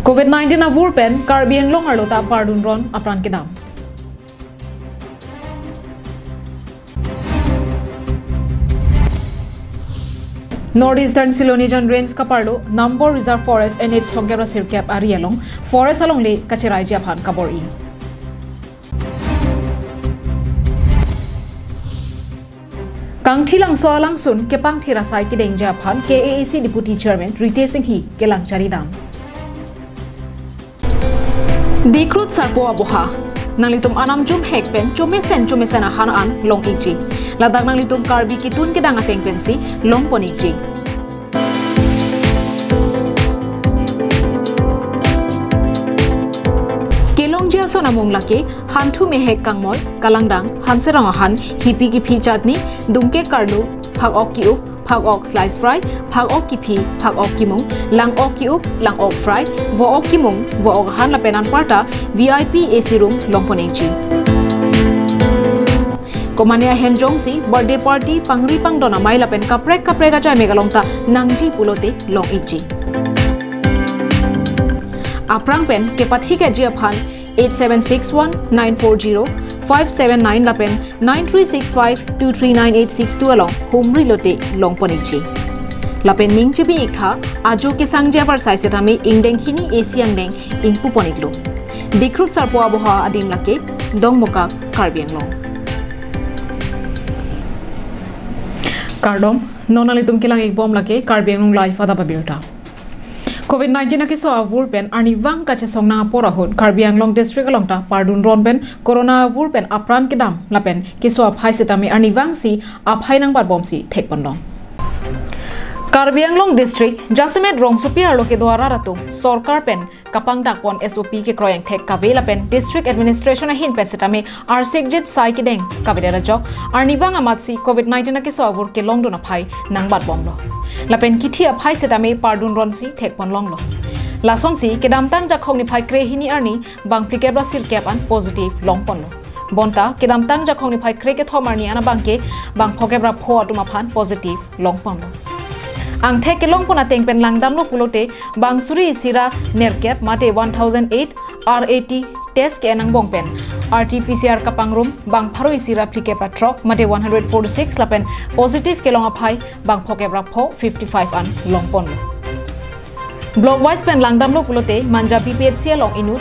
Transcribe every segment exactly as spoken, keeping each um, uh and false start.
Covid nineteen avur pen Karbi Anglong arlo ta pardun ron apran kedam. North Eastern Silonijan Range kaparlo Nambor Reserve Forest N H thomkep ra sirkep ari along forest alongle kacheraiji aphan kabor-i. Kangthilangso alangsun kepangthir asai kedengji aphan K A A C Deputy Chairman Ritesh Enghi kelang charidam. Dikrut sarpo aboha. Nanglitum anam jumhek pen chomesen chomesen ahan an long-ikji. Ladak nanglitum Karbi ketun kedang ateng pensi longpon-ikji. Kelongji ason amung lake, hanthu mehek kangmoi, kalangdang, hanserong ahan, hipi kiphi chutney, dungke karlu, phak-ok ki-up, phak-ok slice fry, phak-ok kiphi, phak-ok kimung, lang-ok ki-up, lang-ok fry, vo-ok kimung, vo-ok ahan lapen anparta V I P A C room longpon-ikji. Komane ahem jongsi birthday party, pangri pangdon amei lapen kaprek kaprek ajai mek along ta nangji pulote long-ikji. Aphrang pen kepathikji aphan eight seven six one nine four zero five seven nine lapen nine three six five two three nine eight six two along humri lote longpon-ikji. Lapen ning chibi-iktha, ajo kesangji apar sai setame ingdeng hini A C angdeng ingpupon-iklo. Dikrut sarpo aboha adim lake, Dongmukak, Karbi Anglong. Kardom, non nanglitum kelang-ikbom lake Karbi Anglong Live adap abirta. Covid nineteen akeso avur pen arnivang kachesong nang apor ahut Karbi Anglong District along ta pardun ron pen Corona avur pen apran kedam lapen keso aphai setame arnivangsi aphai nangbatbomsi thekponlong. Karbi Anglong District jasemet rongsopi arlo kedo arat atum sorkar pen kapangdakpon S O P kekroi angthek kave lapen District Administration ahin pen setame arsikjit sai kedeng kavedet ajok arnivang amatsi Covid nineteen akeso avur kelongdun aphai nangbatbomlo. Lapen kithi aphai setame pardun ronsi thekponlonglo. Lasonsi kedamtang Jakhong niphai krehini arni bang phlikep ra sirkep an positive longponlo. Bonta kedamtang Jakhong niphai krekethom arni an abangke bang phokep ra pho atum aphan positive longponlo. Angthek kelongpon ateng pen langdamlo pulote bang suri isi ra nerkep mate one thousand eight R A T test ke-en angbong pen R T P C R kapangrum bang pharo isi ra phlikep ra throk mate one hundred forty-six lapen positive kelong aphai bang phokep ra pho fifty-five an longponlo. Block wise pen langdamlo pulote Manja B P H C along inut,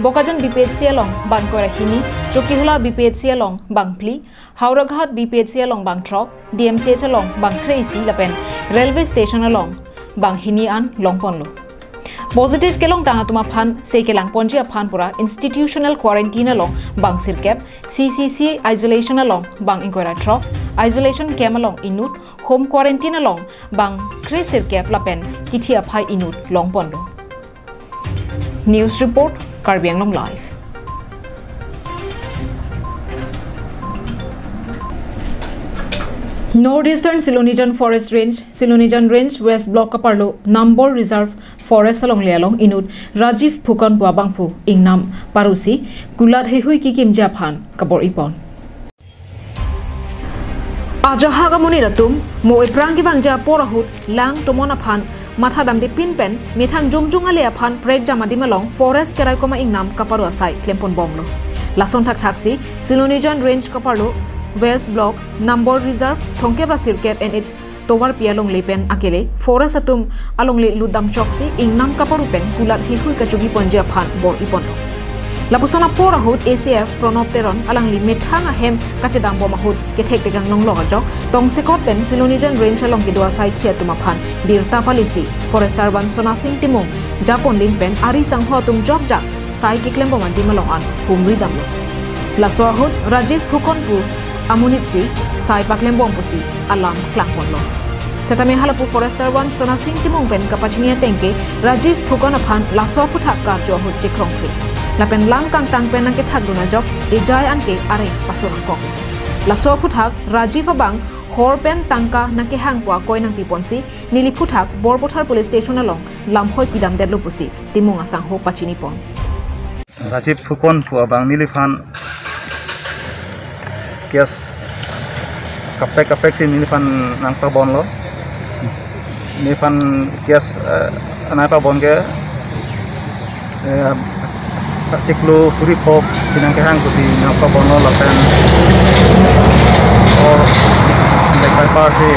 Bokajan B P H C along bang ingkoi ra hini, Chokihola B P H C along bang phli, Howraghat B P H C along bang throk, D M C H along bang kre-isi lapen railway station along bang hini an longponlo. Positive kelongtang atum aphan se kelangponji aphan pura institutional quarantine along bang sirkep, C C C isolation along bang ingkoi ra throk, isolation camp along inut, home quarantine along bang kre sirkep lapen kithi aphai inut longponlo. News report, Karbi Anglong Live. North Eastern Silonijan Forest Range, Silonijan Range West Block kaparlo Nambor Reserve Forest alongle along inut Rajiv Phukan pu abangphu ingnam parusi kulat heihui kikimji aphan kabor-ipon. Ajahak amonit atum, mo eprang kevangji apor ahut, lang tomon aphan, matha damde pin pen, methang jumjung ale aphan, prekjam adim along, forest keraikom a-ingnam kaparu asai, klemponbomlo. Lason thakthaksi, Silonijan Range kaparlo, West Block, Nambor Reserve, thomkep ra sirkep N H tovarpi alongle pen akele, forest atum alongle lutdam choksi, ingnam kaparu pen, kulat heihui kachogiponji aphan bor-iponlo. Lapuson apor ahut A C F Pranab Teron alangli methang ahem kachedambom ahut kethek tekang nonglok ajok, tongsekot pen Silonijan Range along kedo asaikhi atum aphan birta palisi, Forester Van Sona Singh Timung, japonlin pen ari sangho atum jokjak, sai keklembom adim along an humri damlo. Laso ahut Rajiv Phukan pu amonitsi sai paklembom pusi alam klangponlo. Setame halapu Forester Van Sona Singh Timung pen kapachini atengke Rajiv Phukan aphan laso aphuthak karju ahut chekrongkre. Lapen lang kangtang pen nangkethakdun ajok ejai anke areng paso nangkok. Laso aphuthak Rajiv abang hor pen tangka nangkehang pu akoi nangpiponsi neli aphuthak Borpathar Police Station along lamhoi pidamdetlo pusi Timung asangho pachinipon. Rajiv Phukan pu abang neliphan case kaprek kaprek si neliphan nangpabonlo. Neliphan case, eh, nangpabon ke Eh, chiklo suri phok si nangkehang pusi nangpabonlo lapen, oh, black pepper si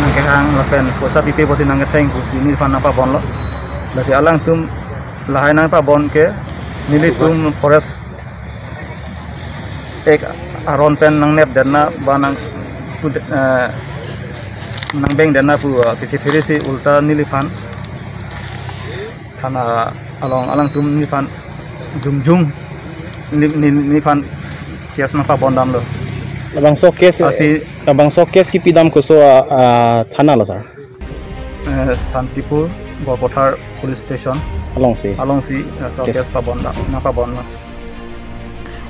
nangkehang lapen poisa pipe pusi nangketheng pusi neliphan nangpabonlo. Lasi alangtum lahai nangpabon ke nelitum forest ek aron pen nangnep detna ba nang pu-, eh, nangbeng detna pu, eh, kachephere si ulta neliphan thana along alangtum neliphan jongjung ne-, ne-, neliphan case nangpabondamlo. Labangso case, asi labangso case kipidam koso a, a, thana lo, sir? Eh, Santipur Borpathar Police Station alongsi, alongsi, eh, so case, case pabondam, nangpabondam.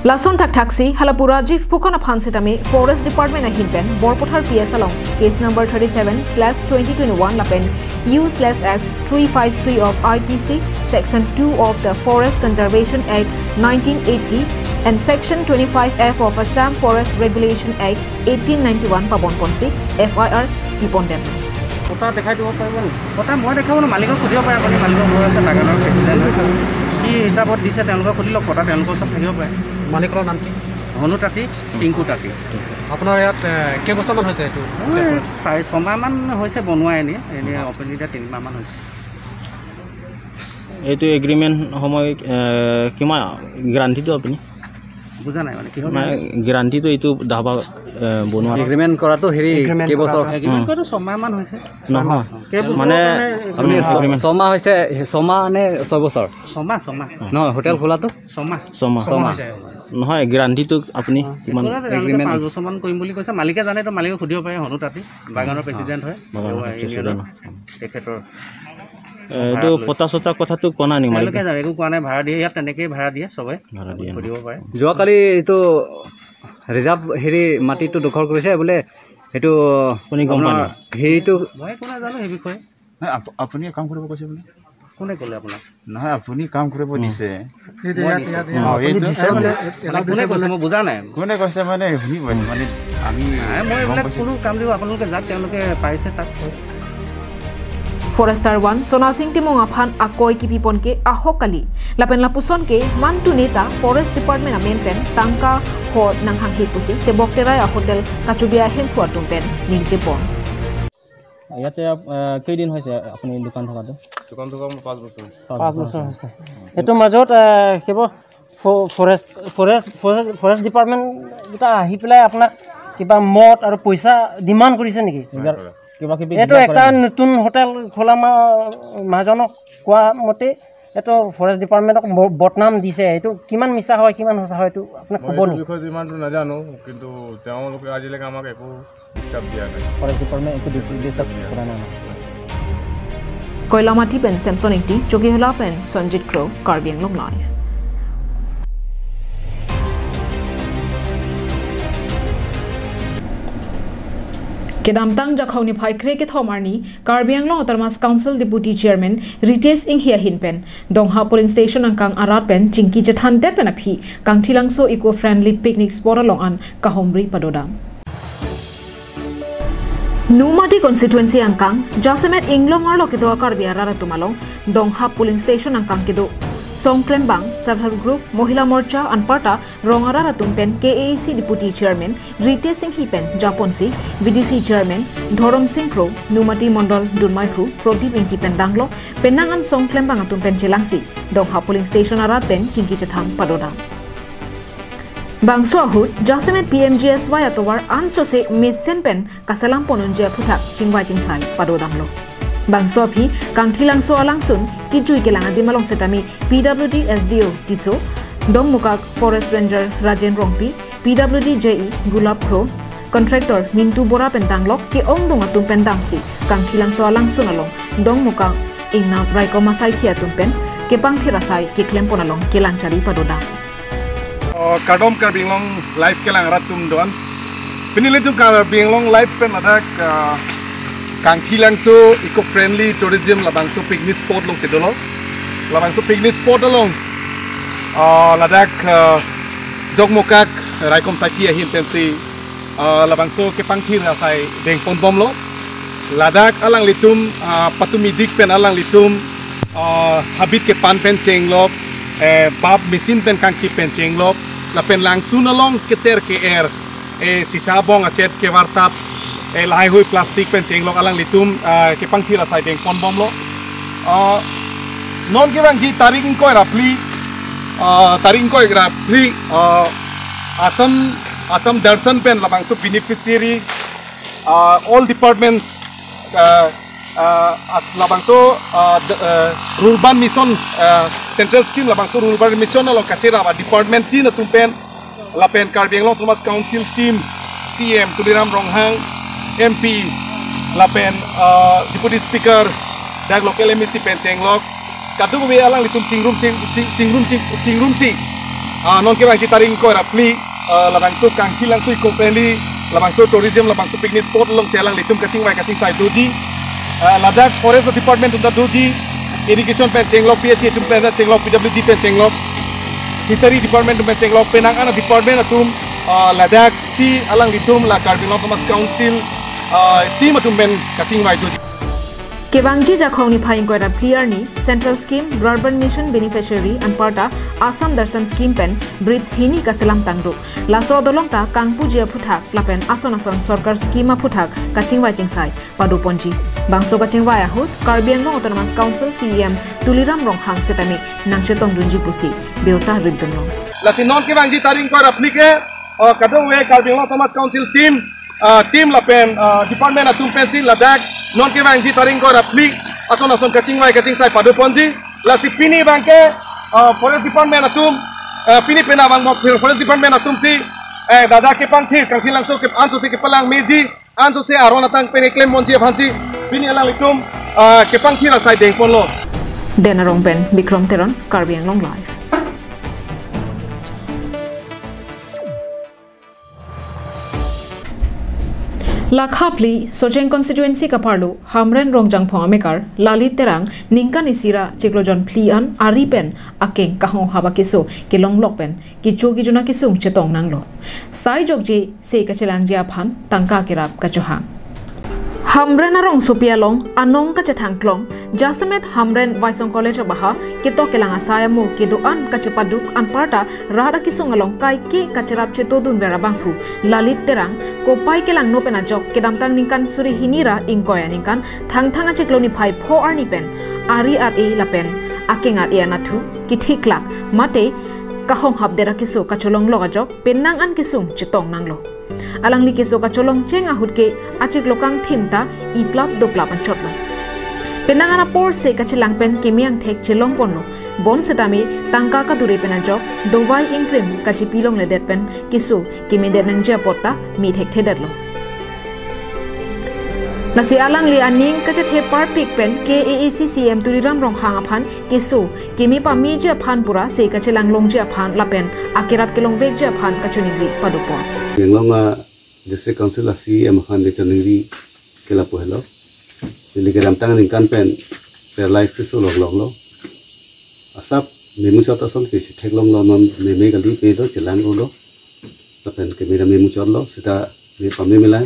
Lason thakthaksi, hala pu Rajiv Phukan aphan sitame Forest Department ahin pen Borpathar P S along case number thirty-seven slash twenty twenty-one lapen U slash S three five three of I P C, section two of the Forest Conservation Act nineteen eighty and section twenty-five F of Assam Forest Regulation Act eighteen ninety-one pabonponsi F I R pipondam. পট্টা দেখাই দিব পাৰিব নেকি? পট্টা মই দেখাব ন, মালিকক সুধিব পাৰে আপুনি, মালিকৰ ঘৰ আছে, বাগানৰ প্ৰেচিডেণ্ট হয়। কি হিচাপত দিছে তেওঁলোকক সুধি লওক, পট্টা তেওঁলোকৰ ওচৰত থাকিব পাৰে। মালিকৰ নাম কি? হনু তাঁতী, টিংকু তাঁতী। আপোনাৰ ইয়াত, এ, কেইবছৰমান হৈছে এইটো? মোৰ চাৰি, ছমাহমান হৈছে বনোৱা এনেই, এনেই অপেনিং দিয়া তিনিমাহমান হৈছে। এইটো এগ্ৰিমেণ্ট সময়, এ, কিমান গেৰাণ্টিটো আপুনি? বুজা নাই মানে, কিহৰ মানে, গেৰাণ্টিটো এইটো ধাবা, এ, বনোৱা? এগ্ৰিমেণ্ট কৰাটো হেৰি এগ্ৰিমেণ্ট কেইবছৰ? কৰা। এগ্ৰিমেণ্ট কৰাটো ছমাহমান হৈছে। নহয়। কেইবছৰ মানে, কাৰণে আপুনি আপুনি ছ-, এগ্ৰিমেণ্ট ছমাহ হৈছে, ছমাহ নে ছয় বছৰ? ছমাহ, ছমাহ। নহয়, হোটেল খোলাটো? ছমাহ। ছমাহ। ছমাহ। নহয়, গেৰাণ্টিটো আপুনি কিমান? ক'লে যে তেওঁলোকে এগ্ৰিমেণ্ট পাঁচ বছৰমান কৰিম বুলি কৈছে। মালিকে জানে, তো মালিকক সুধিব পাৰে, হনু তাঁতী, বাগানৰ প্ৰেচিডেণ্ট হয়। বাগানৰ তেওঁ প্ৰেচিডেণ্ট। ইউনিয়নৰ তেখেতৰ এ, এইটো পট্টা চট্টা কথাটো কোৱা নাই নেকি মালিকে? তেওঁলোকে জানে, একো কোৱা নাই, ভাড়া দিয়ে, ইয়াত তেনেকেই ভাড়া দিয়ে চবে। ভাড়া দিয়ে ন? সুধিব পাৰে। যোৱাকালি এইটো ৰিজাৰ্ভ হেৰি মাটিটো দখল কৰিছে বোলে, এইটো কোনে গম পালে? আপোনাৰ হেৰিটো মই একো নাজানো সেই বিষয়ে। নাই, আপ-, আপুনি কাম কৰিব কৈছে বোলে? কোনে ক'লে আপোনাক? নহয়, আপুনি কাম কৰিব দিছে। মই দিছো। অ, আপুনি এইটো দিছে বোলে। মানে কোনে কৈছে মই বুজা নাই। কোনে কৈছে মানে শুনি পাইছো, মানে আমি নাই, মই গম এইবিলাক পাইছো। কোনো কাম দিব, আপোনালোকে যাক তেওঁলোকে পাইছে তাক কওক। Forester one Sona Sing Timung aphan akoi kipipon ke ahok kali. Lapen lapuson ke mantu neta Forest Department amen pen tangka hor nanghanghe pusi tebok terai a hotel kachubi ahemphu atum pen ningjepon. ইয়াতে আপ-, আহ, কেইদিন হৈছে আপুনি দোকান থকাটো? দোকান থকা মোৰ পাঁচ বছৰ। পাঁচ পাঁচ বছৰ বছৰ। হৈছে। এইটো মাজত, আহ, কিবা ফ-, forest, forest, forest, forest department কেইটা আহি পেলাই আপোনাক কিবা মদ আৰু পইচা ডিমাণ্ড কৰিছে নেকি? হয়, হয়। কিবা কিবি এইটো ডিমাণ্ড এটা কৰে নেকি? নতুন হোটেল খোলা মা-, মহাজনক কোৱা মতে এইটো ফৰেষ্ট ডিপাৰ্টমেণ্টক ব-, বদনাম দিছে। এইটো কিমান মিছা হয়, কিমান সঁচা হয়, এইটো আপোনাক মই ক'ব এইটো নেকি? বিষয়ে ইমানটো নাজানো, কিন্তু তেওঁলোকে আজিলৈকে আমাক একো ডিষ্টাৰ্ব দিয়া নাই। ফৰেষ্ট ডিপাৰ্টমেণ্ট একো ডিষ্টাৰ্ব কৰা নাই। Koilamati pen Samson Ingti, Chokihola pen Sonjit Kro, Karbi Anglong Live. Kedamtang Jakhong niphai kre kethom arni, Karbi Anglong Autonomous Council Deputy Chairman Ritesh Enghi ahin pen Dongha Polling Station angkang arat pen chingki chethandet pen aphi Kangthilangso Eco Friendly Picnic Spot along an kahomri padodam. Nomati Constituency angkang jasemet inglong arlo kedo Karbi arat atum along Dongha Polling Station angkang kedo Songklembang Self Help Group, Mohila Morcha anparta rong arat atum pen K A A C Deputy Chairman Ritesh Enghi pen japonsi V D C Chairman Dhorom Sing Kro, Nomati Mondol dunmai Kro Prodip Engti pen danglo, penang an Songklembang atum pen chelangsi Dongha Polling Station arat pen chingki chethang padodam. Bangso ahut jasemet P M G S Y atovar ansose mesen pen kaselam ponunji aphuthak chingvai chingsai padodamlo. Bangso aphi Kangthilangso alangsun kijui kelang adim along setame P W D S D O Tisso, Dongmukak Forest Ranger Rajen Rongpi, P W D J E Gulab Kro, contractor Mintu Bora pen danglok ke-ongdung atum pen damsi Kangthilangso alangsun along Dongmukak ingnam raikom asaikhi atum pen kepangthir asai keklem pon along kelang chari padodam. Oh, kardom Karbi Anglong Live kelang arat atum do-an. Pini ilitum Karbi Anglong Live pen ladak, ah, Kangthilangso Eco Friendly Tourism labangso picnic spot alongsi dolo. Labangso picnic spot along, ah, ladak, ah, Dongmukak raikom asaikhi ahin pensi, ah, labangso kepangthir asai dengponbomlo. Ladak alanglitum, ah, patumi dik pen alanglitum, ah, habit kepan pen chenglok, eh, pap machine pen kangkip pen chenglok, lapen langsun along keter ke-er, eh, sisa bong achet kevartap, eh, lahaihui plastic pen chenglok alanglitum, ah, kepangthir asai dengponbomlo. Ah, non kevangji tarik ingkoi ra phli, ah, tarik ingkoi ra phli, ah, Assam, Assam Darshan pen labangso beneficiary, ah, all departments, ah, ah, at labangso, ah, d-, ah, Rural Urban Mission, ah, central scheme labangso Rural Urban Mission along kacherap a-department tin atum pen, lapen Karbi Anglong Autonomous Council team, C E M Tuliram Ronghang, M P, lapen, ah, Deputy Speaker, dak local M A C pen chenglok, kadokave alanglitum chingrum ching, ching, chingrum ching, chingrumsi, ah, non kevangji tarik ingkoi ra phli, ah, labangso kangthi langso eco friendly, labangso tourism, labangso picnic spot alongsi alanglitum kachingvai kachingsai doji. Ah, ladak forest department atum ta doji, irrigation pen chenglok, P H E atum pen chenglok, P W D pen chenglok, fishery department atum pen chenglok, penang an a-department atum, ah, ladak si alanglitum la Karbi Anglong Autonomous Council, ah, team atum pen kachingvai doji. Kevangji Jakhong niphai ingkoi ra phli arni, Central Scheme Rural Urban Mission beneficiary anparta Assam Darshan Scheme pen bridge hini kaselam tangduk. Laso adolong ta kangpuji aphuthak lapen ason ason sorkar scheme aphuthak kachingvai chingsai padoponji. Bangso kachingvai ahut Karbi Anglong Autonomous Council C E M Tuliram Ronghang setame nangchetongdunji pusi birta ridunlo. Lasi non kevangji tarik ingkoi ra phli ke, ah, kadokave Karbi Anglong Autonomous Council team, ah, team lapen, ah, department atum pensi ladak non kevangji tarik ingkoi ra phli ason ason kachingvai kachingsai padoponji. Lasi pini abangke, ah, forest department atum, ah, pini penang abang forest department atumsi, eh, ladak kepangthir kangthi langso ke ansosi kepalang meji, ansose aron atang pen klem ponji aphansi pini alanglitum, ah, kepangthir asai dengponlo. Den Arong pen Bikrom Teron, Karbi Anglong Live. Lakha phli Socheng constituency kaparlo Hamren Rongjangphong amekar Lalit Terang ningkan isi ra chiklo jon phli an ari pen akeng kahonghap akeso kelonglok pen kecho kejun akesung chetong nanglo. Sai jokje se kachelangji aphan tangka kerap kachohang. Hamren arongsopi along anong kachethang klong, jasemet Hamren Waisong College abaha ketok kelang asai amo kedo-an kachepaduk anparta rat akesung along kaike kacherap chetodunver abangphu Lalit Terang kopai kelangno pen ajok kedamtang ningkan suri hini ra ingkoi aningkan Thangthang achiklo niphai pho arni pen ari ar-e lapen akeng ar-e anatthu kethiklak mate kahonghapdet akeso kacholonglok ajok penang an kesung chetong nanglo. Alangli keso kacholong cheng ahut ke achiklo kangthim ta iplap doplap anchotlo. Penang an apor se kachelang pen keme angthek chelongponlo. Bonsetame tangka kadure pen ajok dovai ingkrim kachepi longledet pen keso kemedet nangji apot ta me thekthedetlo. Lasi alangli aning kachethe parpik pen K A A C C E M Tuliram Ronghang aphan keso keme pameji aphan pura se kachelang longji aphan lapen akerap kelongvekji aphan kachiningri padopon. Anglong a District Council a C E M aphan kachiningri ke lapu helo. Neli kedamtang aningkan pen paralyze keso longloklo. Asap memuchot ason ke si theklonglo, non meme kali pe do chelang lo. Lapen keme ra memuchotlo, seta me pame melang.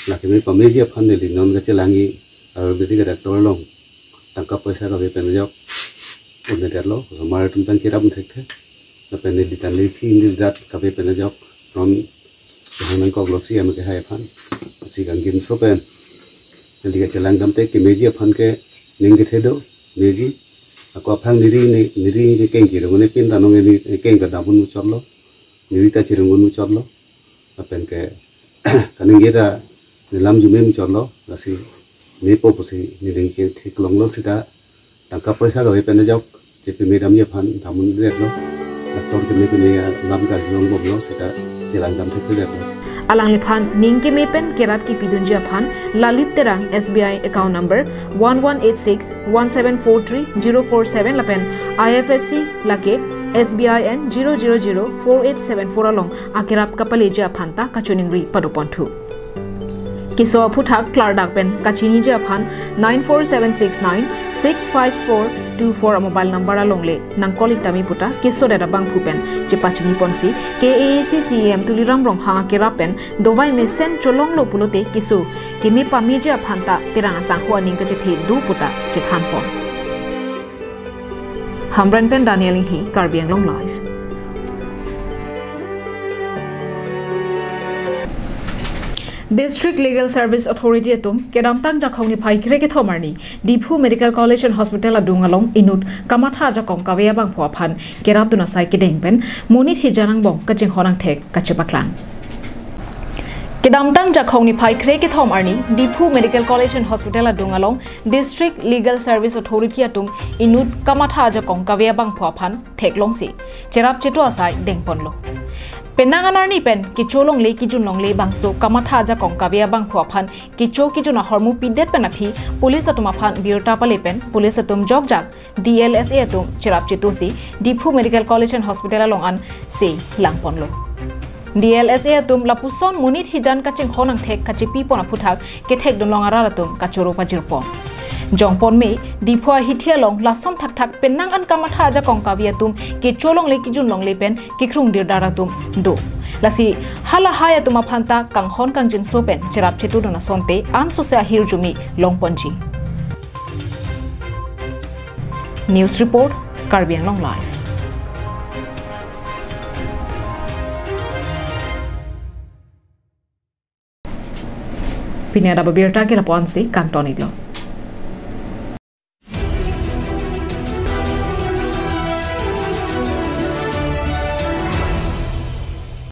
La keme pameji aphan neli non kachelangji Ayurvedic doctor along tangka poisa kave pen ajok un-edetlo, osomar atum tang kerap thekthe. Lapen neli tan neli thi neli dat kave pen ajok non kehang nangkoklo C E M kehai aphan. Si kangjinso pen neli kachelang damte kemeji aphan ke ning kethe do, meji. Ako aphrang neri ni, neri ni keng kirung ni pin tanong ni keng kedam un muchotlo. Neri ta chirung un muchotlo. Lapen ke kaningje ta nelam jume muchotlo, lasi nepo pusi nening che theklonglo seta tangka poisa kave pen ajok chepame damji aphan dam un-edetlo. Doctor keme keme alam karjulongbomlo seta chelang dam thekthedetlo. Alangliphan ning keme pen kerap kepidunji aphan Lalit Terang S B I account number one one eight six one seven four three zero four seven lapen I F S C lake S B I N zero zero zero four eight seven four along akerap kapaleji aphan ta kachiningri padoponthu. Keso aphuthak klardak pen kachiniji aphan nine four seven six nine six five four two four a-mobile number along le nangkol-ik tame puta kesodet abangphu pen chepachiniponsi K A A C C E M Tuliram Ronghang akerap pen dovai mesen cholonglo pulote keso keme pameji aphan ta Terang asangho aning kachethe do puta chethanpon. Hamren pen Daniel Inghi, Karbi Anglong Live. District Legal Service Authority atum kedamtang Jakhong niphai krekethom arni Diphu Medical College and Hospital adung along inut kamatha ajakong kave abangphu aphan kerapdun asai kedeng pen monit hijan angbong kachinghon angthek kachepaklang. Kedamtang Jakhong niphai krekethom arni Diphu Medical College and Hospital adung along District Legal Service Authority atum inut kamatha ajakong kave abangphu aphan theklongsi cherap chetu asai dengponlo. Penang an arni pen kecho longle kijun longle bangso kamatha ajakong kave abangphu aphan kecho kijun ahormu pidet pen aphi police atum aphan birta pale pen police atum jokjak D L S A atum cherap chetusi Diphu Medical College and Hospital along ansi langponlo. D L S A atum lapuson monit hijan kachinghon angthek kachepipon aphuthak kethekdunlong arat atum kachoro pajirpon. Jongpon me Diphu ahithi along lason thakthak penang an kamatha ajakong kave atum kecho longle kijun longle pen kekrung dirdar atum do. Lasi halahai atum aphanta kanghon kangjinso pen cherap chetudun asonte ansose ahirjume longponji. News report, Karbi Anglong Live. Pini adap abirta ke lapu-ansi kangton-iklo.